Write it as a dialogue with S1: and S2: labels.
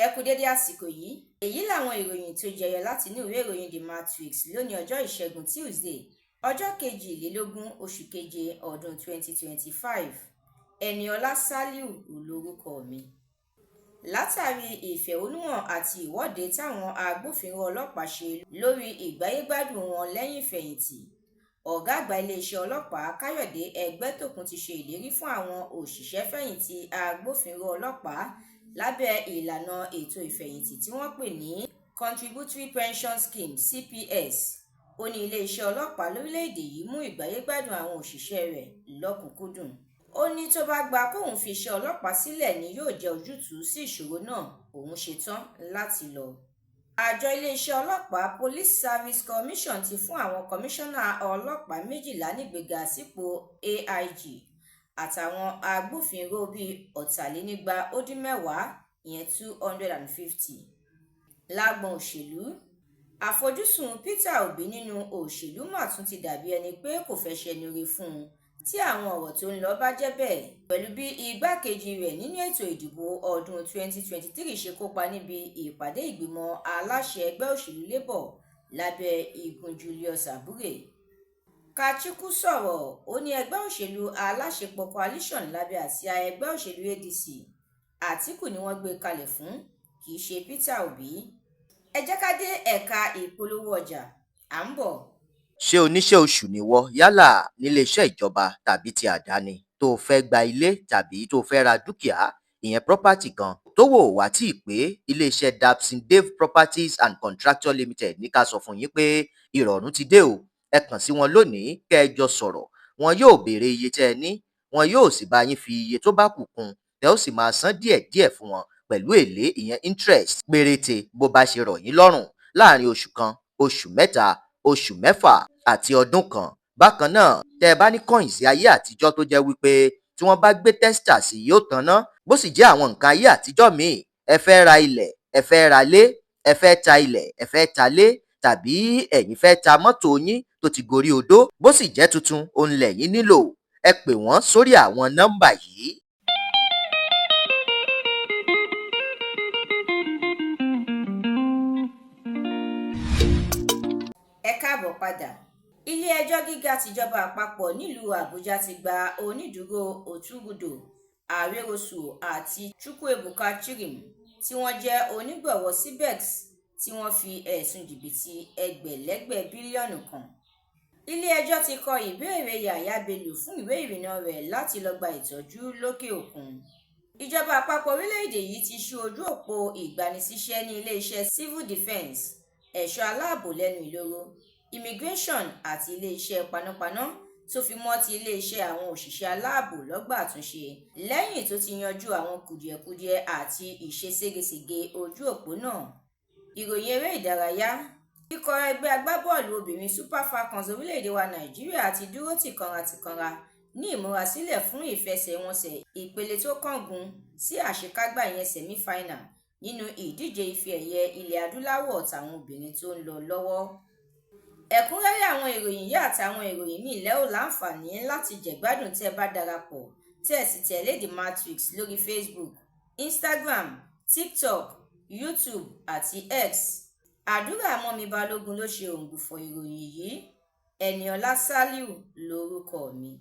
S1: Ẹ kú dédé àsìkò yìí. Èyí làwọn ìròyìn tó jẹyọ láti inú ìwé ìròyìn The Matrix lónìí, ọjọ́ Ìṣẹ́gun Tuesday, ọjọ́ 22 oṣù keje ọdún 2025. Ẹniọlá Saliu lórúkọ mi. Látàrí ìfẹ̀hónúhàn àti ìwọ́de táwọn agbófinró ọlọ́pàá ṣe lórí ìgbáyégbádùn wọn lẹ́yìn ìfẹ̀yìntì, ọ̀gá àgbà iléeṣẹ́ ọlọ́pàá Káyọ̀dé Ẹgbẹ́tókun ti ṣe ìlérí fún àwọn òṣìṣẹ́fẹ̀yìntì agbófinró ọlọ́pàá lábẹ́ ìlànà ètò ìfẹ̀yìntì tí wọ́n pè ní Contributory Pension Scheme, CPS. Ó ní iléeṣẹ́ ọlọ́pàá lórílẹ̀‐èdè yìí mú ìgbáyégbádùn àwọn òṣìṣẹ́ rẹ̀ lọ́kùn-ún-kúndùn. Ó ní tó bá gba kóun fi iṣẹ́ ọlọ́pàá sílẹ̀ ni yóò jẹ́ ojútùú sí ìṣòro náà, òun ṣetán láti lọ. Àjọ iléeṣẹ́ ọlọ́pàá Police Service Commission ti fún àwọn kọmíṣánná ọlọ́pàá 12 nígbéga sípò AIG àtàwọn agbófinró bíi 250, ìyẹn 250. Lágbọn òṣèlú, àfojúsùn Peter Obi nínú òṣèlú mà tún ti dàbí ẹni pé kò fẹ́ ṣẹnure fún un tí àwọn ọ̀rọ̀ tó ń lọ bá jẹ́ bẹ́ẹ̀, pẹ̀lú bí igbákejì rẹ̀ nínú ètò ìdìbò ọdún 2023 ṣe kópa níbi ìpàdé ìgbìmọ̀ aláṣẹ ẹgbẹ́ òṣèlú Labour lábẹ́ igun Julius Abure. Kachikwu sọ̀rọ̀, ó ní ẹgbẹ́ òṣèlú aláṣepọ̀ coalition lábẹ́ àsíá ẹgbẹ́ òṣèlú ADC, Àtíkù ni wọ́n gbé kalẹ̀ fún, kì í ṣe Peter Obi. Ẹ jẹ́ ká dé ẹ̀ka ìpolówó ọjà, à ń bọ̀.
S2: Ṣé oníṣẹ́ oṣù nìwọ, yálà níléeṣẹ́ ìjọba tàbí ti àdáni, tó o fẹ́ gba ilé tàbí tó o fẹ́ ra dúkìá, ìyẹn property kan, tówó ò wá tí ì pé? Iléeṣẹ́ Dabson Dave Properties and Contractor Limited ní ká sọ fún yín pé ìrọ̀rùn ti dé o. Ẹ kàn sí wọn lónìí kẹ́ ẹ jọ sọ̀rọ̀. Wọn yóò béèrè iye tẹ́ ẹ ní, wọn yóò sì bá yín fi iye tó bá kù kún, tẹ́ ó sì máa san díẹ̀díẹ̀ fún wọn pẹ̀lú èlé, ìyẹn interest péréte, bó bá ṣe rọ̀ yín lọ́rùn láàrin oṣù 1, oṣù 3, oṣù 6 àti ọdún 1. Bákan náà, tẹ́ ẹ bá ní coins ayé àtijọ́ tó jẹ́ wípé tí wọ́n bá gbé tester sí yóò tanná, bó sì jẹ́ àwọn nǹkan ayé àtijọ́ míì, ẹ fẹ́ ra ilẹ̀, ẹ fẹ́ ra lé, ẹ fẹ́ ta ilẹ̀, ẹ fẹ́ ta lé, tàbí ẹ̀yin fẹ́ ta mọ́tò yín tó ti gorí odó, bó sì jẹ́ tuntun òun lẹ̀yin nílò, ẹ pè wọ́n sórí àwọn nọ́mbà yìí.
S1: Ẹ káàbọ̀ padà. Ilé-ẹjọ́ gíga tìjọba àpapọ̀ nílùú Àbújá ti gba onídùúró Òtúrúdò Àrèrósù àti Chukwuebuka Chirim tí wọ́n jẹ́ onígbọ̀wọ́ CBEX tí wọ́n fi ẹ̀sùn jìbìtì ẹgbẹ̀lẹ́gbẹ̀ bílíọ̀nù kàn. Ilé-ẹjọ́ ti kọ ìbéèrè Yàyà Bello fún ìwé ìrìnnà rẹ̀ láti lọ gba ìtọ́jú lókè òkun. Ìjọba àpapọ̀ orílẹ̀-èdè yìí ti ṣí ojú òpó ìgbanisíṣẹ́ ní iléeṣẹ́ Civil Defence, ẹ̀ṣọ́ aláàbò lẹ́nu ìloro, Immigration àti iléeṣẹ́ panápaná, tó fi mọ́ ti iléeṣẹ́ àwọn òṣìṣẹ́ aláàbò lọ́gbà àtúnṣe, lẹ́yìn tó ti yanjú àwọn kùdìẹ̀kudiẹ àti ìṣe ségesège ojú òpó náà. Ìròyìn eré ìdárayá. Ikọ̀ ẹgbẹ́ agbábọ́ọ̀lù obìnrin Super Falcons orílẹ̀-èdè wa Nàìjíríà ti dúró tìkanra-tìkanra ní ìmúrasílẹ̀ fún ìfẹsẹ̀wọnsẹ̀ ìpele tó kángun sí àṣekágbá, ìyẹn semi-final, nínú ìdíje ife ẹ̀yẹ ilẹ̀ adúláwọ̀ tàwọn obìnrin tó ń lọ lọ́wọ́. Ẹ̀kúnrẹ́rẹ́ àwọn ìròyìn yìí àtàwọn ìròyìn míì lẹ́ ò láǹfààní láti jẹ̀gbádùn tẹ́ ẹ bá darapọ̀ tẹ́ ẹ sì tẹ̀lé The Matrix lórí Facebook, Instagram, TikTok, YouTube àti X. Àdúrà mọ́mi Balógun ló ṣe òǹgbùfọ̀ ìròyìn yìí. Ẹniọlá Saliu lórúkọ mi.